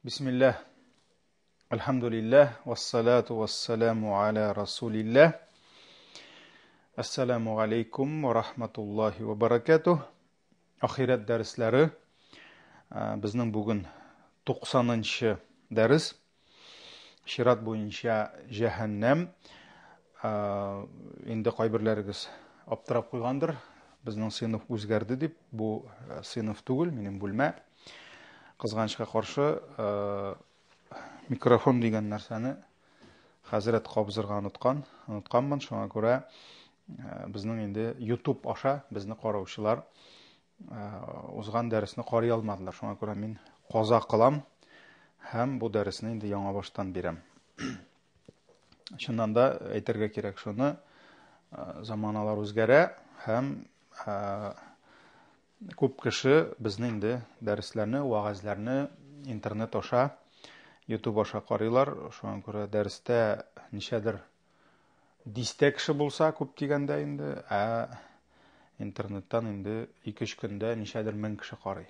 Бисмилләһ, әлхәмдүлилләһ, вассалату вассаламу аля расулилләһ. Ассаламу алейкум ва рахматуллахи ва баракатух. Ахирәт дәресләре безнең бүген 90-нчы дәрес. Чират буенча җәһәннәм. Инде кайберләрегез аптырап куйгандыр. Безнең сыйныф үзгәрде дип, бу сыйныф түгел, минем бүлмә. Кызганычка каршы, микрофон дигән нәрсәне хәзрәт кабызырга оныткан, онытканмын. Шуңа күрә безнең инде YouTube аша безне караучылар узган дәресне карый алмадылар. Шуңа күрә мин каза кылам һәм бу дәресне инде яңа баштан бирәм. Чыннан да әйтергә кирәк шуны, заманалар үзгәрә һәм Күп кеше безне инде дәресләрне, вәгазьләрне интернет аша, YouTube аша карыйлар. Шуңа күрә дәрестә ничәдер дистә кеше булса, күп дигәндә инде, ә интернеттан инде 2-3 көндә ничәдер мең кеше карый.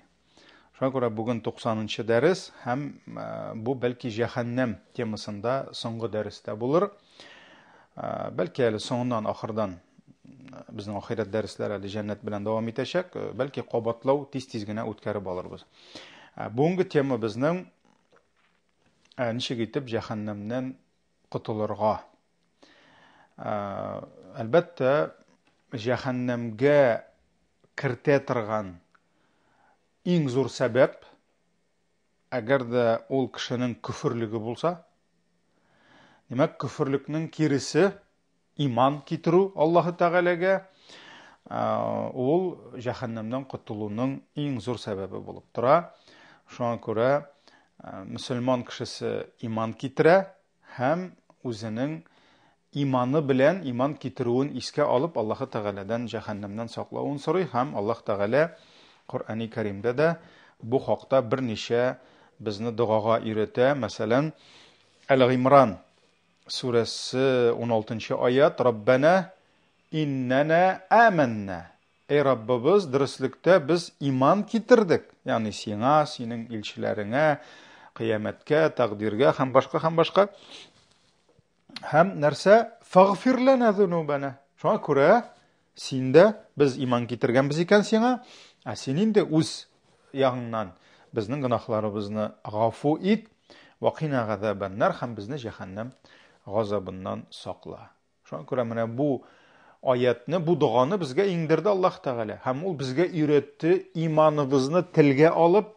Шуңа күрә бүген 90-нчы дәрес һәм э, бу бәлки җәһәннәм темасында соңгы дәрес тә булыр. Э, бәлки әле соңыннан ахырдан э, безнең ахирәт дәресләре әле җәннәт белән дәвам итәчәк. Бәлки кабатлау тиз-тиз генә үткәреп алырбыз. Бүгенге тема безнең ничек итеп җәһәннәмнән котылырга. Әлбәттә, җәһәннәмгә кертә торган иң зур сәбәп, әгәр дә ул кешенең көферлеге булса, димәк, көферлекнең киресе иман китерү Аллаһы Тәгаләгә, ул җәһәннәмнән котылуның иң зур сәбәбе булып тора. Шуңа күрә мөселман кешесе иман китерә, һәм үзенең иманы белән иман китерүен искә алып, Аллаһы Тәгаләдән җәһәннәмнән саклавын сорый һәм Аллаһ Тәгалә Коръәни Кәримдә дә бу хакта берничә безне догага өйрәтә. Мәсәлән, Әл-Гыймран сүрәсе 16 аят, Раббәнә иннәнә әмәннә. Эй Раббыбыз, дөреслектә без иман китердек, ягъни сиңа, синең илчеләреңә, кыямәткә, тәкъдиргә һәм башка һәм башка. Һәм нәрсә? Фагфир ләнә зунубана. Шуңа күрә син дә без иман китергәнбез икән сиңа, ә син инде үз ягыңнан безнең гөнаһларыбызны гафу ит, вакина газабаннар һәм безне җәһәннәм газабыннан сакла. Шуңа күрә менә бу аятны, бу доганы безгә иңдерде Аллаһ Тәгалә. Һәм ул безгә өйрәтте иманыбызны телгә алып,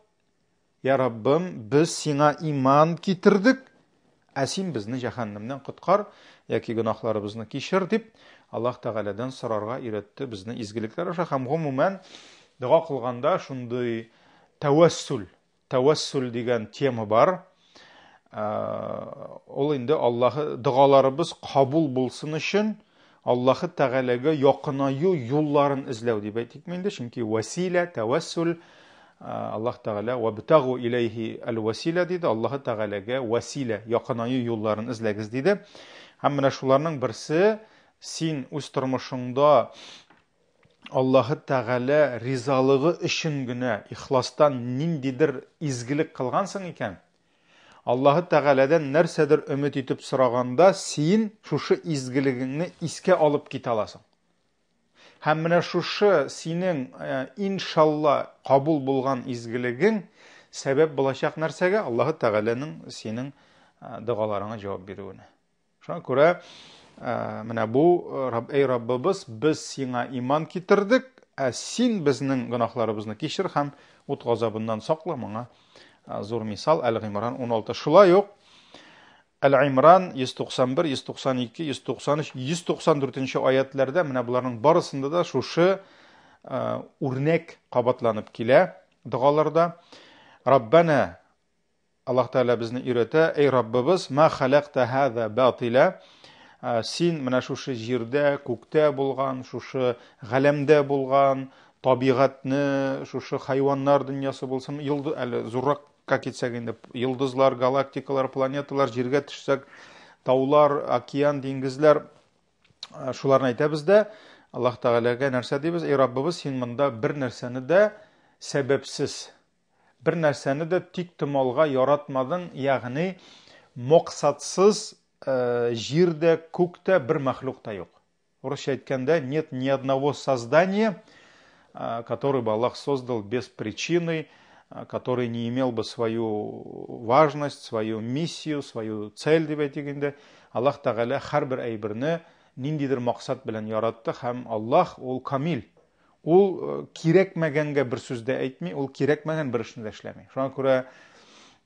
Я Раббым, без сиңа иман китердек, ә син безне җәһәннәмнән коткар яки гөнаһларыбызны кичер дип Аллаһ Тәгаләдән сорарга өйрәтте безне изгелекләр аша һәм гомумән дога кылганда шундый тәвәссүл Тәвәссүл дигән тема бар. Ул инде Аллаһы догаларыбыз кабул булсын өчен Аллаһы Тәгаләгә якынаю юлларын эзләү дип әйтикме инде, чөнки вәсилә, тәвәссүл Аллаһ Тәгалә вабтагу иләйһи әл-вәсилә диде, Аллаһы Тәгаләгә вәсилә, якынаю юлларын эзләгез диде. Һәм менә шуларның берсе син үз тормышыңда Аллаһы Тәгалә ризалыгы өчен генә ихластан ниндидер изгелек кылгансың икән, Аллаһы Тәгаләдән нәрсәдер өмет итеп сораганда, син шушы изгелегеңне искә алып китә аласың. Һәм менә шушы синең э, иншалла кабул булган изгелегең сәбәп булачак нәрсәгә? Аллаһы Тәгаләнең синең э, догаларыңа җавап бирүенә. Шуңа күрә менә бу әй Раббыбыз, без сиңа иман китердек, ә син безнең гөнаһларыбызны кичер һәм ут газабыннан сакла. Моңа зур мисал Әл-Гыймран 16. Шулай ук Әл-Гыймран 191, 192, 193, 194 аятләрдә менә боларның барысында да шушы үрнәк кабатланып килә догаларда. Раббана Аллаһ Тәгалә безне өйрәтә, Эй Раббыбыз, ма халакта һаза батиля, син менә шушы җирдә, күктә булган, шушы галәмдә булган табигатьне, шушы хайваннар дөньясы булсын, йолдыз, әле зурракка китсәк инде, йолдызлар, галактикалар, планеталар, җиргә төшсәк, таулар, океан, диңгезләр, шуларны әйтәбез дә, Аллаһ Тәгаләгә нәрсә дибез? Эй Раббыбыз, син монда бер нәрсәне дә сәбәпсез бер нәрсәне дә тик томалга яратмадың, ягъни максатсыз җирдә, күктә бер мәхлук та юк. Урысча әйткәндә, нет ни одного создания, который бы Аллах создал без причины, который не имел бы свою важность, свою миссию, свою цель, дип әйтик инде. Аллаһ Тәгалә һәрбер әйберне ниндидер максат белән яратты һәм Аллаһ ул камил. Ул кирәкмәгәнгә бер сүз дә әйтми, ул кирәкмәгән бер эшне дә эшләми. Шуңа күрә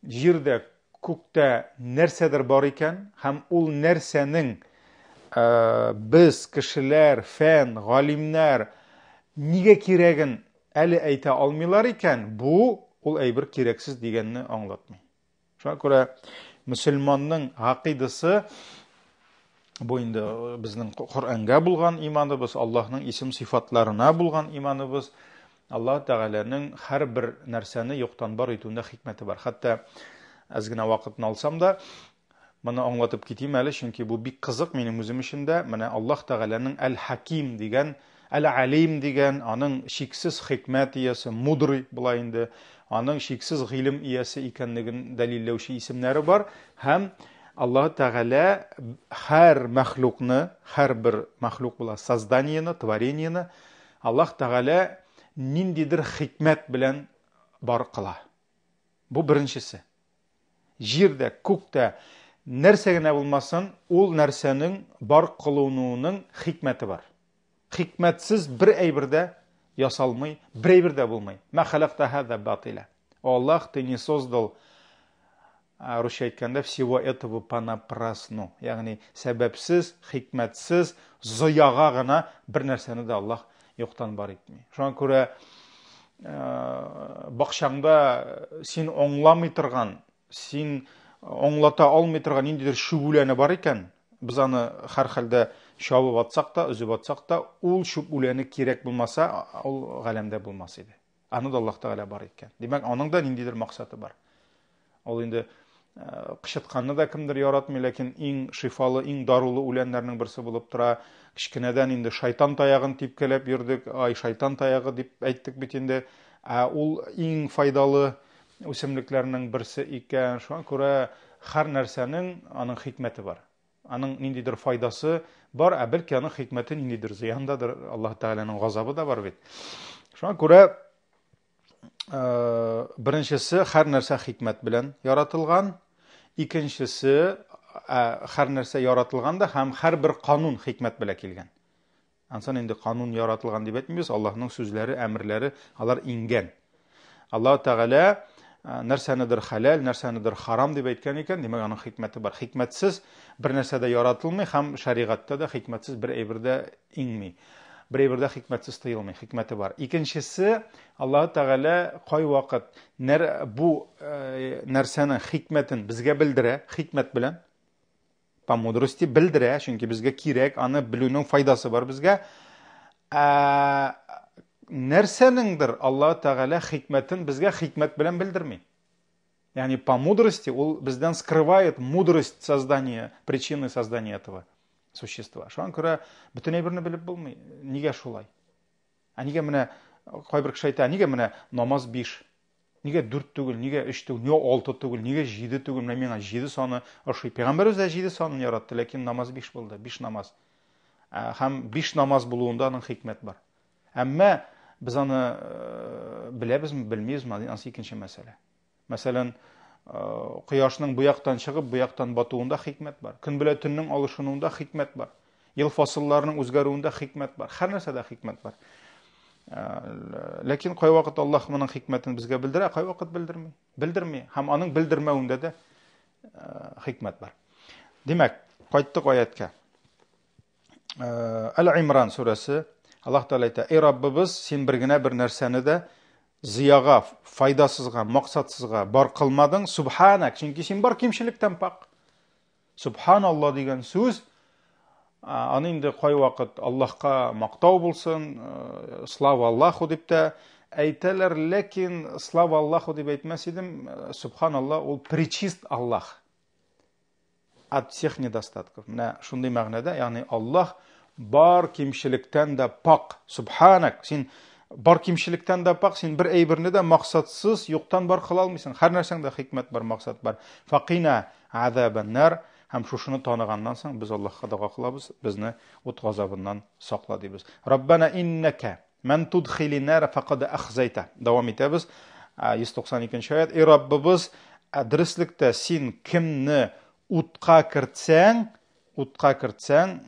җирдә, күктә нәрсәдер бар икән һәм ул нәрсәнең без, кешеләр, фән, галимнәр нигә кирәген әле әйтә алмыйлар икән, бу ул әйбер кирәксез дигәнне аңлатмый. Шуңа күрә мөселманның гакыйдасы бу инде безнең Коръәнгә булган иманыбыз, Аллаһның исем сыйфатларына булган иманыбыз. Аллаһ Тәгаләнең һәрбер нәрсәне юктан бар итүендә хикмәте бар. Хәтта әз генә вакытны алсам да, моны аңлатып китим әле, чөнки бу бик кызык минем үзем өчен дә. Менә Аллаһ Тәгаләнең Әл-Хаким дигән, Әл-Алим дигән, аның чиксез хикмәт иясе, мудрый була инде, аның чиксез гыйлем иясе икәнлеген дәлилләүче исемнәре бар. Һәм Аллаһ Тәгалә һәр мәхлукны, һәрбер мәхлук була, созданиены, творениены Аллаһ Тәгалә ниндидер хикмәт белән бар кыла. Бу беренчесе. Җирдә, күктә нәрсә генә булмасын, ул нәрсәнең бар кылынуының хикмәте бар. Хикмәтсез бер әйбер дә ясалмый, бер әйбер дә булмый. Ма халакта хаза батиля. О Аллах, ты не создал, русча әйткәндә, всего этого понапрасну. Ягъни сәбәпсез, хикмәтсез, зыяга гына бер нәрсәне дә Аллаһ юктан бар итми. Шуңа күрә бакчаңда син аңламый торган, син аңлата алмый торган ниндидер чүп үләне бар икән, без аны һәрхәлдә чабып атсак та, өзеп атсак та, ул чүп үләне кирәк булмаса, ул галәмдә булмас иде. Аны да Аллаһ Тәгалә бар иткән. Димәк, аның да ниндидер максаты бар. Ул инде кычытканны да кемдер яратмый, ләкин иң шифалы, иң дарулы үләннәрнең берсе булып тора. Кечкенәдән инде шайтан таягын типкәләп йөрдек. Ай, шайтан таягы дип әйттек бит инде. Ә ул иң файдалы үсемлекләрнең берсе икән. Шуңа күрә һәр нәрсәнең аның хикмәте бар. Аның ниндидер файдасы бар, ә бәлки аның хикмәте ниндидер зыяндадыр. Аллаһ Тәгаләнең газабы да бар бит. Шуңа күрә беренчесе һәр нәрсә хикмәт белән яратылган, икенчесе һәр нәрсә яратылган да һәм һәрбер канун хикмәт белән килгән. Ансан инде канун яратылган дип әйтмибез, Аллаһның сүзләре, әмерләре алар иңгән. Аллаһ Тәгалә нәрсәнедер хәләл, нәрсәнедер харам дип әйткән икән, димәк аның хикмәте бар. Хикмәтсез бер нәрсә дә яратылмый һәм шәригатьтә дә хикмәтсез бер әйбер дә иңми. Бер әйбер дә хикмәтсез тыелмый, хикмәте бар. Икенчесе, Аллаһ Тәгалә кайвакыт бу нәрсәнең хикмәтен безгә белдерә, хикмәт белән, по мудрости белдерә, чөнки безгә кирәк, аны белүнең файдасы бар безгә. Ә нәрсәнеңдер Аллаһ Тәгалә хикмәтен безгә хикмәт белән белдерми. Ягъни по мудрости ул бездән скрывает мудрость создания, причины создания этого существа. Шуңа күрә бөтен әйберне белеп булмый. Нигә шулай? Ә нигә менә кайбер кеше әйтә, нигә менә намаз 5? Нигә 4 түгел, нигә 3 түгел, нигә 6 түгел, нигә 7 түгел? Менә миңа 7 саны ошый. Пәйгамбәр үзе 7 санын яратты, ләкин намаз 5 булды, 5 намаз. Һәм 5 намаз булуында аның хикмәт бар. Әмма без аны беләбезме, белмибезме, анысы икенче мәсьәлә. Мәсәлән, кояшның бу яктан чыгып, бу яктан батуында хикмәт бар. Көн белән төннең алышынуында хикмәт бар. Ел фасылларының үзгәрүендә хикмәт бар. Һәр нәрсәдә хикмәт бар. Ләкин кайвакыт Аллаһ моның хикмәтен безгә белдерә, кайвакыт белдерми. Белдерми һәм аның белдермәвендә дә хикмәт бар. Димәк, кайттык аятькә. Әл-Имран сүрәсе. Аллаһ Тәгалә әйтә: "Эй Раббыбыз, син бер генә бер нәрсәне дә зыяга, файдасызга, максатсызга бар кылмадың. Субханак, чөнки син бар кимчелектән пак." Субханалла дигән сүз аны инде кайвакыт Аллаһка мактау булсын, слава Аллаху дип тә әйтәләр, ләкин слава Аллаху дип әйтмәс идем, субханалла ул пречист Аллаһ. От всех недостатков. Менә шундый мәгънәдә, ягъни Аллаһ бар кимчелектән дә пак. Субханак, син Бар кимчелектән дә пак, син бер әйберне дә максатсыз, юктан бар кыла алмыйсың. Һәр нәрсәңдә хикмәт бар, максат бар. Факина азабаннар һәм шушыны таныганнан соң без Аллаһка дога кылабыз, безне ут газабыннан сакла дибез. Раббана иннәкә мән тудхилин нар факад ахзайта. Дәвам итәбез. 192 нче аят. Эй Раббыбыз, дөреслектә син кемне утка кертсәң, утка кертсәң,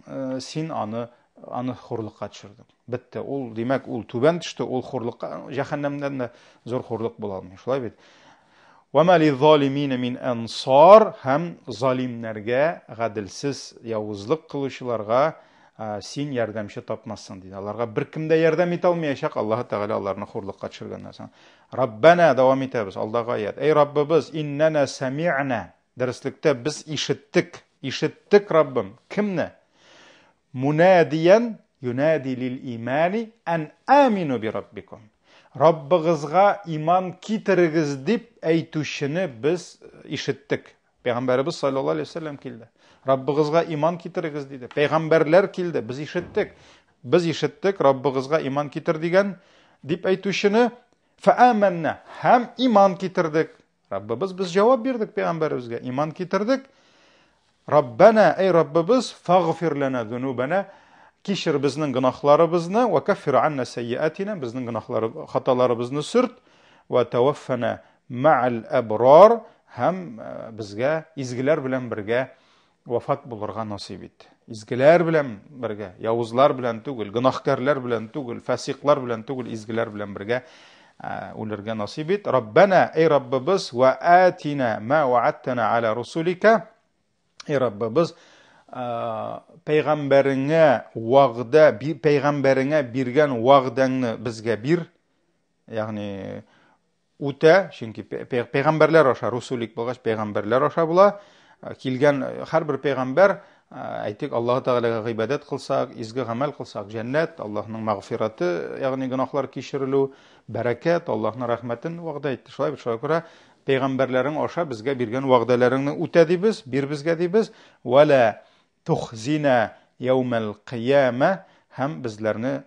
син аны аны хурлыкка төшердең. Бетте. Ул, димәк, ул түбән төште, ул хурлыкка, җәһәннәмнән дә зур хурлык була алмый. Шулай бит? Вама лиззалимина мин ансар һәм залимнәргә, гаделсез явызлык кылучыларга син ярдәмче тапмассың диде. Аларга беркем дә ярдәм итә алмаячак, Аллаһы Тәгалә аларны хурлыкка төшергәннән соң. Раббана дәвам итәбез, алдагы аят. Эй Раббыбыз, иннана сами'на. Дөреслектә без ишеттек, ишеттек, Раббым, кемне? Мунадиян юнади лил имани ан амину би раббикум. Раббыгызга иман китерегез дип әйтүчене без ишеттек. Пәйгамбәребез саллаллаһу алейһи вәсәлләм килде. Раббыгызга иман китерегез диде. Пәйгамбәрләр килде, без ишеттек. Без ишеттек, Раббыгызга иман китер дигән дип әйтүчене фәамәннә һәм иман китердек. Раббыбыз, без җавап бирдек пәйгамбәребезгә, иман китердек. Раббана, әй Раббыбыз, фагфир лана зунубана, кичер безнең гөнаһларыбызны, ва каффир анна сайyiатина, безнең гөнаһлары, хаталарыбызны сөрт, ва таваффана ма'ал абрар, һәм э, безгә изгеләр белән бергә вафат булырга насыйп ит. Изгеләр белән бергә, явызлар белән түгел, гөнаһкәрләр белән түгел, фасиклар белән түгел, изгеләр белән бергә үлергә насыйп ит. Раббана, эй Раббыбыз, ва атина ма вааттана аля русулика. Эй Раббыбыз, пәйгамбәреңә вәгъдә, пәйгамбәреңә биргән вәгъдәңне безгә бир. Ягъни үтә, чөнки пәйгамбәрләр аша, русулик булгач, пәйгамбәрләр аша була. Э, килгән э, һәрбер пәйгамбәр, э, әйтик, Аллаһ Тәгаләгә гыйбадәт кылсак, изге гамәл кылсак, җәннәт, Аллаһның мәгъфираты, ягъни гөнаһлар кичерелү, бәрәкәт, Аллаһның рәхмәтен вәгъдә итте. Шулай бит, шуңа күрә пәйгамбәрләрең аша безгә биргән вәгъдәләреңне үтә дибез, бир безгә дибез. Вәлә Тухзина яумәл кыямә, һәм безләрне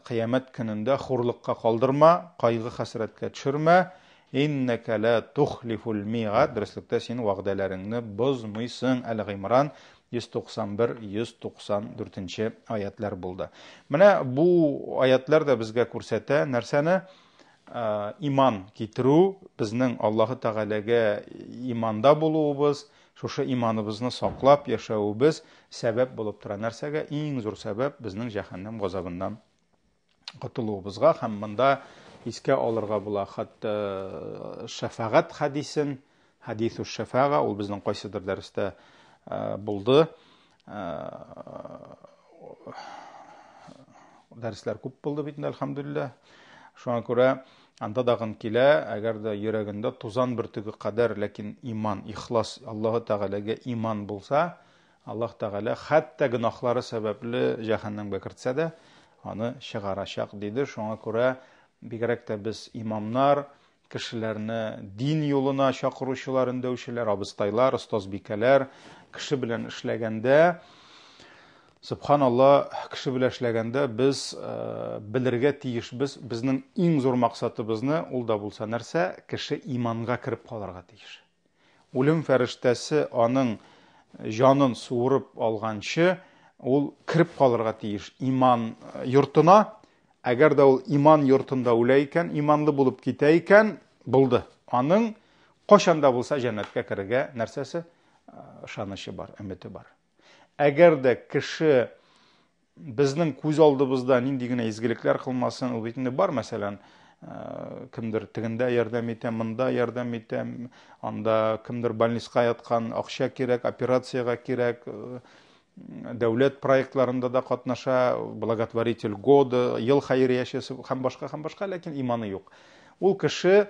кыямәт көнендә хурлыкка калдырма, кайгы-хәсрәткә төшермә. Иннәкә лә тухлифул ми'ад, дөреслектә син вәгъдәләреңне бозмыйсың. Әл-Гыймран 191-194 нче аятлар булды. Менә бу аятлар да безгә күрсәтә нәрсәне? Иман китерү, безнең Аллаһы Тәгаләгә иманда булуыбыз, Шушы иманыбызны саклап яшәвебез сәбәп булып тора. Нәрсәгә? Иң зур сәбәп безнең җәһәннәм газабыннан котылуыбызга һәм монда искә алырга була хәтта э, шәфәгать хәдисен, хәдису шәфәга, ул безнең кайсыдыр дәрестә э, булды. Э, дәресләр күп булды бит инде, әлхәмдүлилләһ. Шуңа күрә анда дагын килә, әгәр дә йөрәгендә тузан бөртеге кадәр, ләкин иман, ихлас, Аллаһы Тәгаләгә иман булса, Аллаһ Тәгалә хәтта гөнаһлары сәбәпле җәһәннәмгә кертсә дә, аны чыгарачак, диде. Шуңа күрә бигрәк тә без имамнар, Кешеләрне дин юлына чакыручылар, өндәүчеләр, абыстайлар, остазбикәләр, кеше белән эшләгәндә, сөбханалла, кеше белән эшләгәндә без э, белергә тиешбез, безнең иң зур максатыбызны, ул да булса нәрсә, кеше иманга кереп калырга тиеш. Үлем фәрештәсе аның җанын суырып алганчы, ул кереп калырга тиеш иман э, йортына. Әгәр дә ул иман йортында үлә икән, иманлы булып китә икән, булды. Аның кайчан да булса җәннәткә керергә нәрсәсе? Э, ышанычы бар, өмете бар. Әгәр дә кеше безнең күз алдыбызда нинди генә изгелекләр кылмасын, ул бит инде бар, мәсәлән, э, кемдер тегендә ярдәм итә, монда ярдәм итә, анда кемдер больницка яткан, акча кирәк, операциягә кирәк, э, дәүләт проектларында да катнаша, благотворитель года, ел хәйриячесе һәм башка, һәм башка, ләкин иманы юк. Ул кеше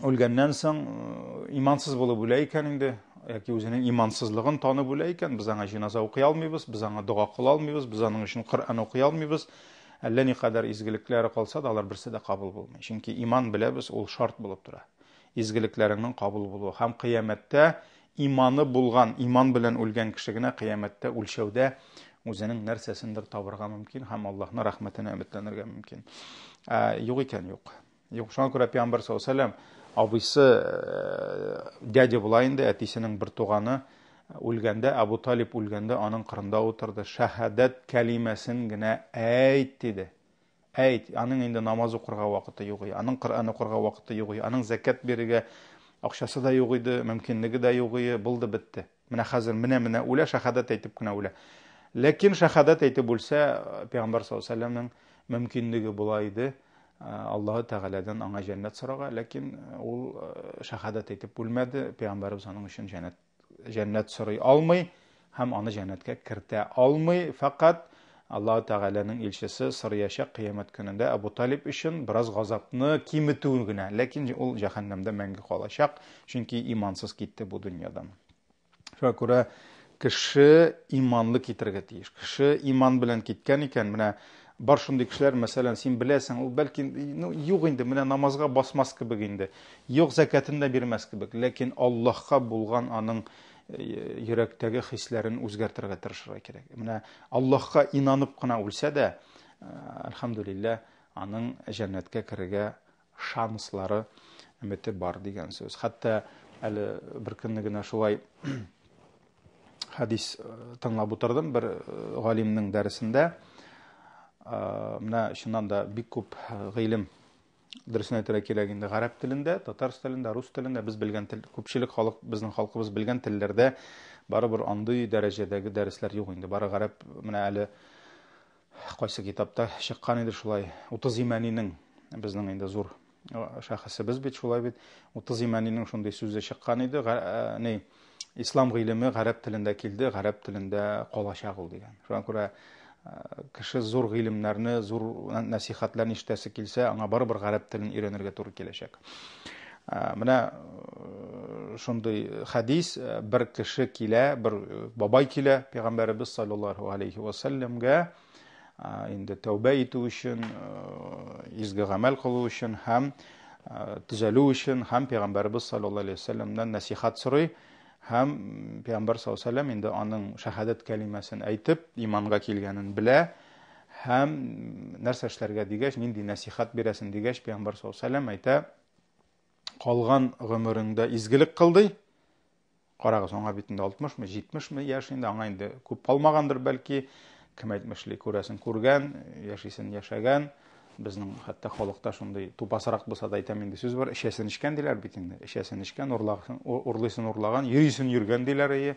үлгәннән соң э, имансыз булып үлә икән инде, яки үзенең имансызлыгын танып үлә икән, без аңа җиназа укый алмыйбыз, без аңа дога кыла алмыйбыз, без аның өчен Коръән укый алмыйбыз. Әллә никадәр изгелекләре калса да, алар берсе дә кабул булмый. Чөнки иман беләбез, ул шарт булып тора. Изгелекләреңнең кабул булуы һәм кыямәттә иманы булган, иман белән үлгән кеше генә кыямәттә үлчәүдә үзенең нәрсәсендер табырга мөмкин һәм Аллаһның рәхмәтенә өметләнергә мөмкин. Ә, юк икән, юк. Юк, шуңа күрә пәйгамбәр саллаллаһу алейһи абыйсы э, дядя була инде, әтисенең бер туганы үлгәндә, Абу Талиб үлгәндә аның кырында утырды. Шәһадәт кәлимәсен генә әйт диде. Әйт, аның инде намаз укырга вакыты юк иде, аның Коръән укырга вакыты юк иде, аның зәкят бирергә акчасы да юк иде, мөмкинлеге дә юк иде, булды бетте. Менә хәзер менә-менә үлә, шәһадәт әйтеп кенә үлә. Ләкин шәһадәт әйтеп үлсә, Пәйгамбәр саллаллаһу алейһи вәсәлләмнең мөмкинлеге була иде Аллаһы Тәгаләдән аңа җәннәт сорарга, ләкин ул шәһадәт әйтеп үлмәде, Пәйгамбәребез аның өчен җәннәт җәннәт сорый алмый һәм аны җәннәткә кертә алмый. Фәкать Аллаһ Тәгаләнең илчесе сорыячак кыямәт көнендә Абу Талиб өчен бераз газапны киметү генә. Ләкин ул җәһәннәмдә мәңге калачак, чөнки имансыз китте бу дөньядан. Шуңа күрә кеше иманлы китергә тиеш. Кеше иман белән киткән икән, менә бар шундый кешеләр, мәсәлән, син беләсең, ул бәлки, ну, юк инде, менә намазга басмас кебек инде, юк зәкәтен дә бирмәс кебек, ләкин Аллаһка булган аның э, йөрәктәге хисләрен үзгәртергә тырышырга кирәк. Менә Аллаһка инанып кына үлсә дә, э, әлхәмдүлилләһ, аның җәннәткә керергә шанслары, өмете бар дигән сүз. Хәтта әле бер көнне генә шулай хәдис э, тыңлап утырдым бер э, галимнең дәресендә. Э, менә чыннан да бик күп гыйлем дөресен әйтергә кирәк инде гарәп телендә, татар телендә, рус телендә без белгән тел, күпчелек халык безнең халкыбыз белгән телләрдә барыбер андый дәрәҗәдәге дәресләр юк инде. Бары гарәп менә әле кайсы китапта чыккан иде шулай 30 Имәнинең безнең инде зур шәхесебез бит шулай бит 30 Имәнинең шундый сүзе чыккан иде ни ислам гыйлеме гарәп телендә килде гарәп телендә калачак ул дигән шуңа күрә кеше зур гыйлемнәрне зур нәсихәтләрне ишетәсе килсә аңа барыбер гарәп телен өйрәнергә туры киләчәк менә шундый хәдис бер кеше килә бер бабай килә пәйгамбәребез саллаллаһу алейхи ва сәлләмгә инде тәүбә итү өчен изге гамәл кылу өчен һәм төзәлү өчен һәм пәйгамбәребез саллаллаһу алейхи ва сәлләмнән нәсихәт сорый һәм пәйгамбәр саллаллаһу алейхи ва сәлләм инде аның шәһадәт кәлимәсен әйтеп иманга килгәнен белә һәм нәрсә эшләргә дигәч нинди нәсихәт бирәсен дигәч пәйгамбәр саллаллаһу алейһи ва сәлләм әйтә калган гомереңдә изгелек кыл ди. Карагыз, аңа бит инде 60 мы, 70 мы яшь инде, аңа инде күп калмагандыр бәлки. Кем әйтмешли, күрәсен күргән, яшисен яшәгән. Безнең хәтта халыкта шундый тупасрак булса да әйтәм инде сүз бар, эчәсен эчкән диләр бит инде. Эчәсен эчкән, урлыйсын урлаган, йөрисен йөргән диләр ие.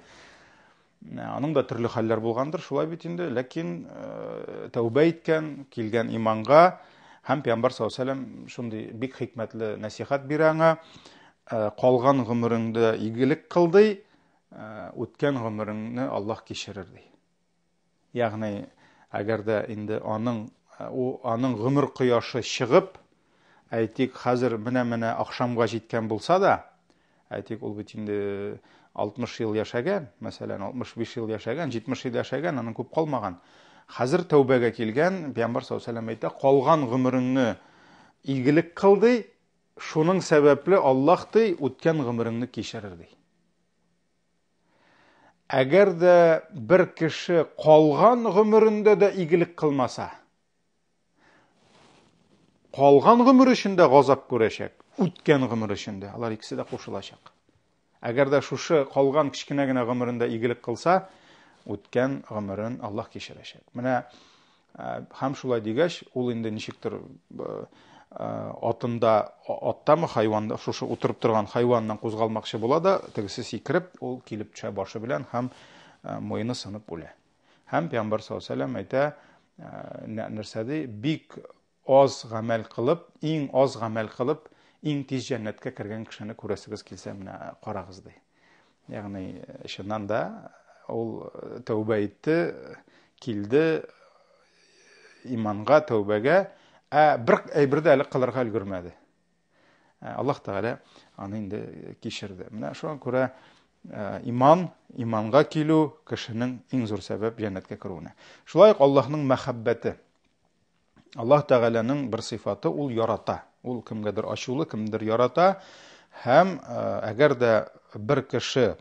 Аның да төрле хәлләр булгандыр, шулай бит инде, ләкин э, тәүбә иткән, килгән иманга һәм пәйгамбәр саллаллаһу алейһи вәсәлләм шундый бик хикмәтле нәсихәт бирә аңа, э, калган гомереңдә игелек кыл ди, э, үткән гомереңне Аллаһ кичерер ди. Ягъни, әгәр дә инде аның ул аның гомер кояшы чыгып, әйтик, хәзер менә-менә ахшамга җиткән булса да, әйтик, ул бит инде 60 ел яшәгән, мәсәлән, 65 ел яшәгән, 70 ел яшәгән, аның күп калмаган. Хәзер тәүбәгә килгән, Пәйгамбәр саллаллаһу алейһи ва сәлләм әйтә, калган гомереңне игелек кыл ди, шуның сәбәпле Аллаһ ди, үткән гомереңне кичерер ди. Әгәр дә бер кеше калган гомерендә дә игелек кылмаса, калган гомер өчен дә газап күрәчәк, үткән гомер өчен дә, алар икесе дә кушылачак. Әгәр дә шушы калган кечкенә генә гомерендә игелек кылса, үткән гомерен Аллаһ кичерәчәк. Менә Һәм шулай дигәч, ул инде ничектер атында, аттамы, хайванда, шушы утырып торган хайваннан кузгалмакчы була да, тегесе сикереп, ул килеп төшә башы белән һәм муены сынып үлә. Һәм Пәйгамбәр саллаллаһу алейһи ва сәлләм әйтә, нәрсә ди, бик аз гамәл кылып, иң аз гамәл кылып, иң тиз җәннәткә кергән кешене күрәсегез килсә, менә карагыз ди. Ягъни, чыннан да ул тәүбә итте, килде иманга, тәүбәгә, ә бер әйбер дә әле кылырга өлгермәде. Аллаһ Тәгалә аны инде кичерде. Менә шуңа күрә иман, иманга килү кешенең иң зур сәбәп җәннәткә керүенә. Шулай ук Аллаһның мәхәббәте. Аллаһ Тәгаләнең бер сыйфаты ул ярата. Ул кемгәдер ачулы, кемдер ярата. Һәм э, әгәр дә бер кеше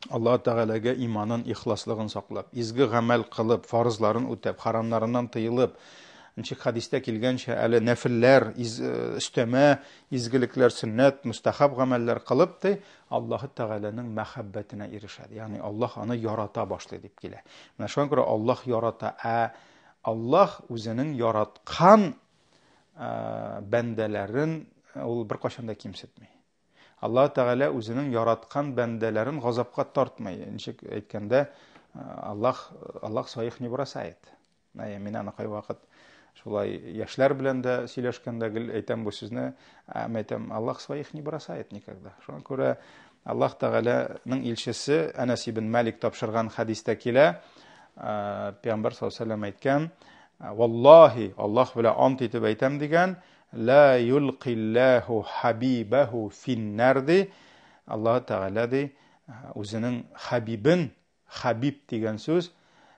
Аллаһ Тәгаләгә иманын, ихласлыгын саклап, изге гамәл кылып, фарызларын үтәп, харамнарыннан тыелып, ничек хәдистә килгәнчә, әле нәфелләр, из, э, өстәмә изгелекләр, сөннәт, мустахаб гамәлләр кылып, ди, Аллаһ Тәгаләнең мәхәббәтенә ирешә. Ягъни Аллаһ аны ярата башлый дип килә. Менә шуңа күрә Аллаһ ярата. Ә Аллаһ үзенең яраткан э, бәндәләрен ул беркайчан да кимсетми. Аллаһ Тәгалә үзенең яраткан бәндәләрен газапка тартмый. Ничек әйткәндә, Аллаһ Аллаһ своих не бросает. Әйе, мин аны кайвакыт шулай яшьләр белән дә сөйләшкәндә гел әйтәм бу сүзне, әмма әйтәм, Аллаһ своих не бросает никогда. Шуңа күрә Аллаһ Тәгаләнең илчесе Әнәс ибн Малик тапшырган хәдистә килә, Пәйгамбәр саллаллаһу алейһи вәсәлләм әйткән, Валлаһи, Аллаһ белән ант итеп әйтәм дигән, Ла юлкиллаху хабибаху финнар ди. Аллаһ Тәгалә ди, үзенең хабибен, хабиб дигән сүз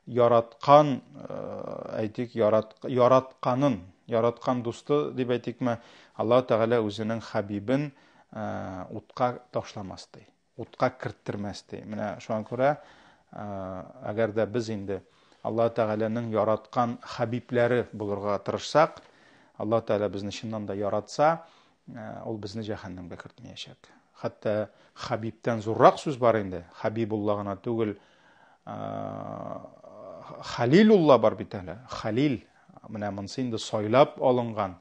яраткан, әйтик, ярат, яратканын, яраткан дусты дип әйтикме, Аллаһ Тәгалә үзенең хабибен утка ташламас ди. Утка керттермәс ди. Менә шуңа күрә, әгәр дә без инде Аллаһ Тәгаләнең яраткан хәбибләре булырга тырышсак, Аллаһ Тәгалә безне чыннан да яратса, ул безне җәһәннәмгә кертмәячәк. Хәтта хәбибтән зуррак сүз бар инде. Хәбибулла гына түгел, Халилулла бар бит әле. Халил Менә монысы инде сайлап алынган,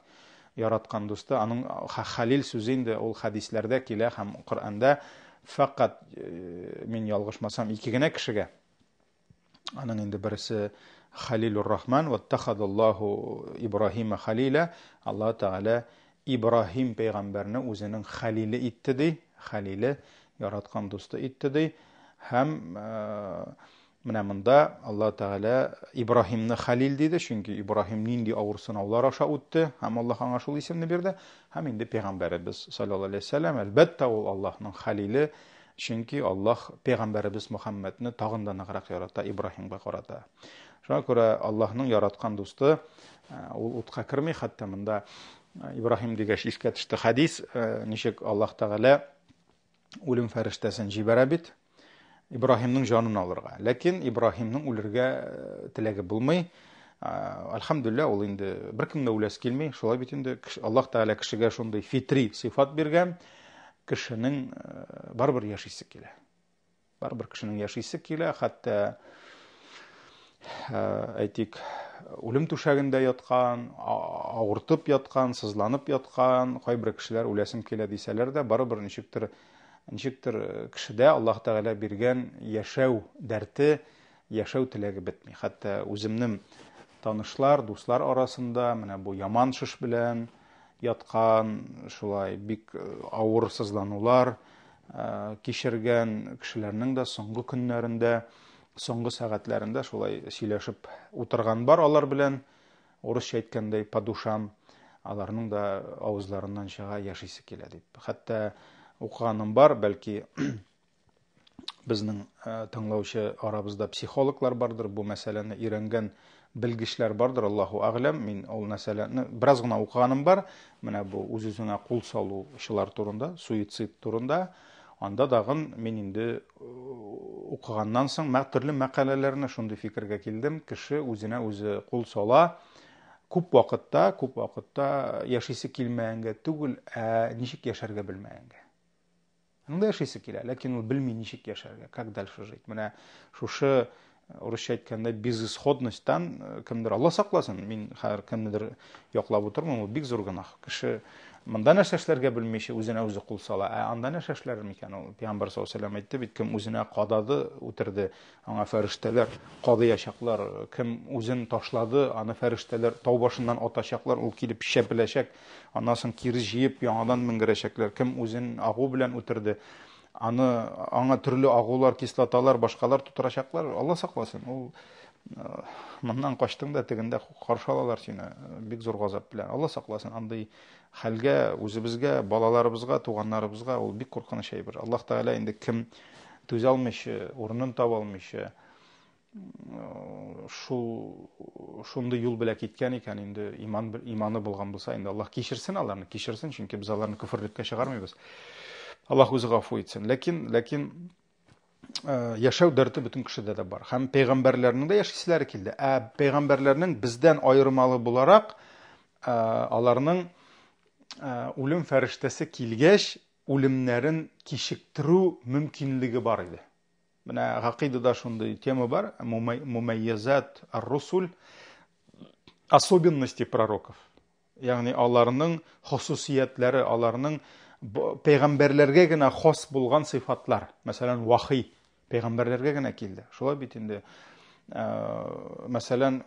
яраткан дусты. Аның Халил сүзе инде ул хәдисләрдә килә һәм Коръәндә фәкать, э, мин ялгышмасам, ике генә кешегә. Аның инде берсе Халилур Рахман, ваттахадаллаху Ибраһима халила. Аллаһ Тәгалә Ибраһим пәйгамбәрне үзенең халиле итте ди, халиле, яраткан дусты итте ди. Һәм э, Менә монда Аллаһ Тәгалә Ибраһимны Хәлил диде, чөнки Ибраһим нинди авыр сынаулар аша үтте, һәм Аллаһ аңа шул исемне бирде. Һәм инде пәйгамбәребез саллаллаһу алейһи вәсәлләм, әлбәттә, ул Аллаһның Хәлиле, чөнки Аллаһ пәйгамбәребез Мөхәммәдне тагын да ныграк ярата Ибраһимга карата. Шуңа күрә Аллаһның яраткан дусты ул утка керми, хәтта монда Ибраһим дигәч искә төште хәдис, ничек Аллаһ Тәгалә үлем фәрештәсен җибәрә бит Ибраһимның җанын алырга. Ләкин Ибраһимның үлергә э, теләге булмый. Альхамдулилла, ул инде беркем дә үләсе килми. Шулай бит инде Аллаһ Тәгалә кешегә шундый фитри сыйфат биргән, кешенең э, барыбер яшисе килә. Барыбер кешенең яшисе килә, хәтта э, әйтик, үлем түшәгендә яткан, авыртып яткан, сызланып яткан кайбер кешеләр үләсем килә дисәләр дә, барыбер ничектер ничектер э, кешедә Аллаһ Тәгалә биргән яшәү дәрте, яшәү теләге бетми. Хәтта үземнең танышлар, дуслар арасында менә бу яман шеш белән яткан, шулай бик э, авыр сызланулар, кичергән кешеләрнең дә соңгы көннәрендә, соңгы сәгатьләрендә шулай сөйләшеп утырган бар алар белән, урысча әйткәндәй, по душам, аларның да авызларыннан чыга яшисе килә дип. Хәтта укыганым бар, бәлки безнең тыңлаучы арабызда психологлар бардыр, бу мәсьәләне өйрәнгән белгечләр бардыр, Аллаһу әгъләм. Мин ул мәсьәләне бераз гына укыганым бар. Менә бу үз-үзеңә кул салучылар турында, суицид турында. Анда дагын мин инде э, укыганнан соң төрле мәкаләләрне шундый фикергә килдем. Кеше үзенә үзе кул сала. Күп вакытта, күп вакытта яшисе килмәгәнгә түгел, ә ничек яшәргә белмәгәнгә. Аның да яшисе килә, ләкин ул белми ничек яшәргә, как дальше жить. Менә шушы э, урысча әйткәндә безысходностьтан э, кемдер Алла сакласын, мин хәзер кемнедер яклап утырмыйм, ул бик зур гөнаһ. Кеше монда нәрсә эшләргә белмичә үзенә үзе кул сала, ә анда нәрсә эшләр микән ул? Пәйгамбәр саллаллаһу алейһи вәсәлләм әйтте бит, кем үзенә кадады, үтерде, Аңа фәрештәләр кадыячаклар. Кем үзен ташлады, аны фәрештәләр тау башыннан атачаклар, ул килеп чәпеләчәк. Аннан соң кире җыеп, яңадан менгерәчәкләр. Кем үзен агу белән үтерде, аны аңа төрле агулар, кислоталар, башкалар тутырачаклар. Алла сакласын. Ул э, моннан качтың да тегендә каршы алалар сине э, бик зур газап белән. Алла сакласын андый хәлгә, үзебезгә, балаларыбызга, туганнарыбызга ул бик куркыныч әйбер. Аллаһ Тәгалә инде кем түзә алмыйча, урынын таба алмыйча, шул шундый юл белән киткән икән инде, иман иманы булган булса, инде Аллаһ кичерсен аларны, кичерсен, чөнки без аларны көферлеккә чыгармыйбыз. Аллаһ үзе гафу итсен. Ләкин, ләкин Яшәү дәрте бөтен кешедә дә бар. Һәм пәйгамбәрләрнең дә яшиселәре килде. Ә пәйгамбәрләрнең бездән аермалы буларак, аларның үлем фәрештәсе килгәч, үлемнәрен кичектерү мөмкинлеге бар иде. Менә гакыйдада шундый тема бар, мумәйязат ар-русул, особенности пророков. Ягъни аларның хосусиятләре, аларның пәйгамбәрләргә генә хас булган сыйфатлар. Мәсәлән, вахи пәйгамбәрләргә генә килде. Шулай бит инде. Мәсәлән,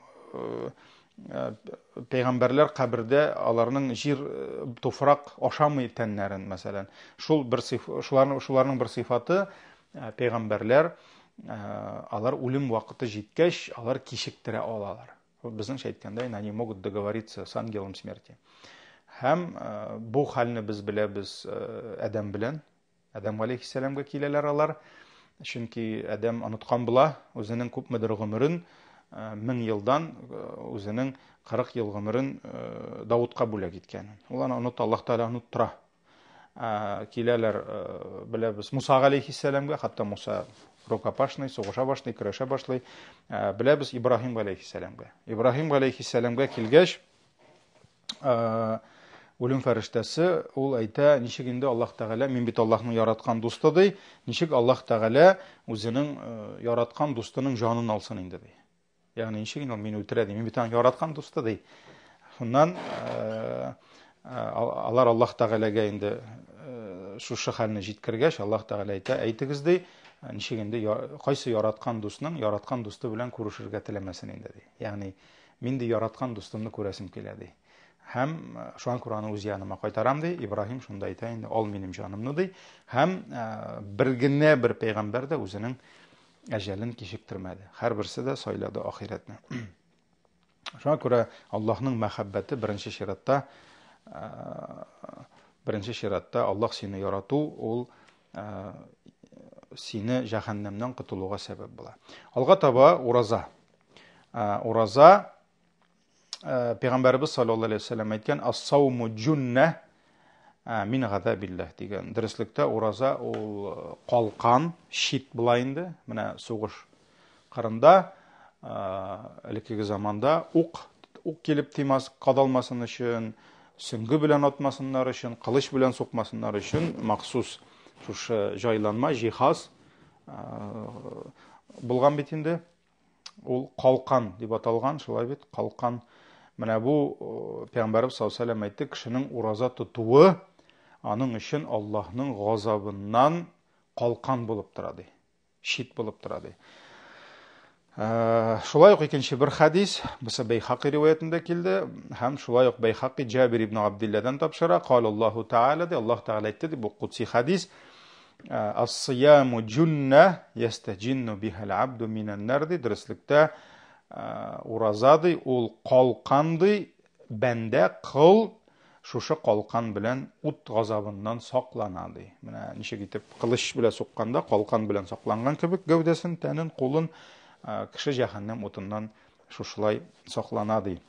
пәйгамбәрләр кабердә аларның җир туфрак ашамый тәннәрен, мәсәлән. Шул бер сыйф, шуларның, шуларның бер сыйфаты пәйгамбәрләр алар үлем вакыты җиткәч, алар кичектерә алалар. Безнеңчә әйткәндә, они могут договориться с ангелом смерти. Һәм бу хәлне без беләбез Адәм белән. Адәм галәйһиссәламгә киләләр алар. Чөнки Адәм оныткан була үзенең күпмедер гомерен, 1000 елдан үзенең 40 ел гомерен Давудка бүләк иткәнен. Ул аны оныта, Аллаһ Тәгалә оныттыра. Киләләр, беләбез, Муса галәйһиссәламгә, хәтта Муса рукопашный, сугыша башлый, көрәшә башлый. Беләбез Ибраһим галәйһиссәламгә. Ибраһим галәйһиссәламгә килгәч, үлем фәрештәсе ул әйтә, ничек инде Аллаһ Тәгалә, мин бит Аллаһның яраткан дусты ди, ничек Аллаһ Тәгалә үзенең яраткан дустының җанын алсын инде ди. Ягъни ничек инде ул мине үтерә ди, мин бит аның яраткан дусты ди. Шуннан алар Аллаһ Тәгаләгә инде шушы хәлне җиткергәч, Аллаһ Тәгалә әйтә, әйтегез ди, ничек инде кайсы яраткан дусның яраткан дусты белән күрешергә теләмәсен инде ди. Ягъни мин ди яраткан дустымны күрәсем килә ди. Һәм шуңа күрә аны үз яныма кайтарам ди. Ибраһим шунда әйтә инде, ал минем җанымны ди. Һәм бер генә бер пәйгамбәр дә үзенең әҗәлен кичектермәде. Һәрберсе дә сайлады ахирәтне. Шуңа күрә Аллаһның мәхәббәте беренче чиратта беренче чиратта Аллаһ сине ярату ул сине җәһәннәмнән котылуга сәбәп була. Алга таба ураза. Ураза Пәйгамбәребез саллаллаһу алейһи вәсәлләм әйткән ас-сауму җунна мин газабилләһ дигән. Дөреслектә ураза ул калкан, щит була инде. Менә сугыш кырында элеккеге заманда ук ук килеп тимас, кадалмасын өчен, сөңге белән атмасыннар өчен, кылыч белән сукмасыннар өчен махсус шушы җайланма, җиһаз булган бит инде. Ул калкан дип аталган, шулай бит, калкан. Менә бу э, Пәйгамбәрбез саллаллаһу алейһи вәсәлләм әйтте, кешенең ураза тотуы аның өчен Аллаһның газабыннан калкан булып тора ди. Щит булып тора ди. Э, шулай ук икенче бер хадис, бусы Бәйхаки риваятендә килде һәм шулай ук Бәйхаки Җабир ибн Абдилләдән тапшыра, кал Аллаһу Тааля ди, Аллаһ Тааля әйтте ди, бу кудси хадис. Ас-сияму җунна ястаҗинну бихал абду минән нар ди, дөреслектә ураза ди, ул калкан ди, бәндә кыл шушы калкан белән ут газабыннан саклана ди. Менә ничек итеп кылыч белән сукканда калкан белән сакланган кебек гәүдәсен, тәнен, кулын кеше җәһәннәм утыннан шушылай саклана ди.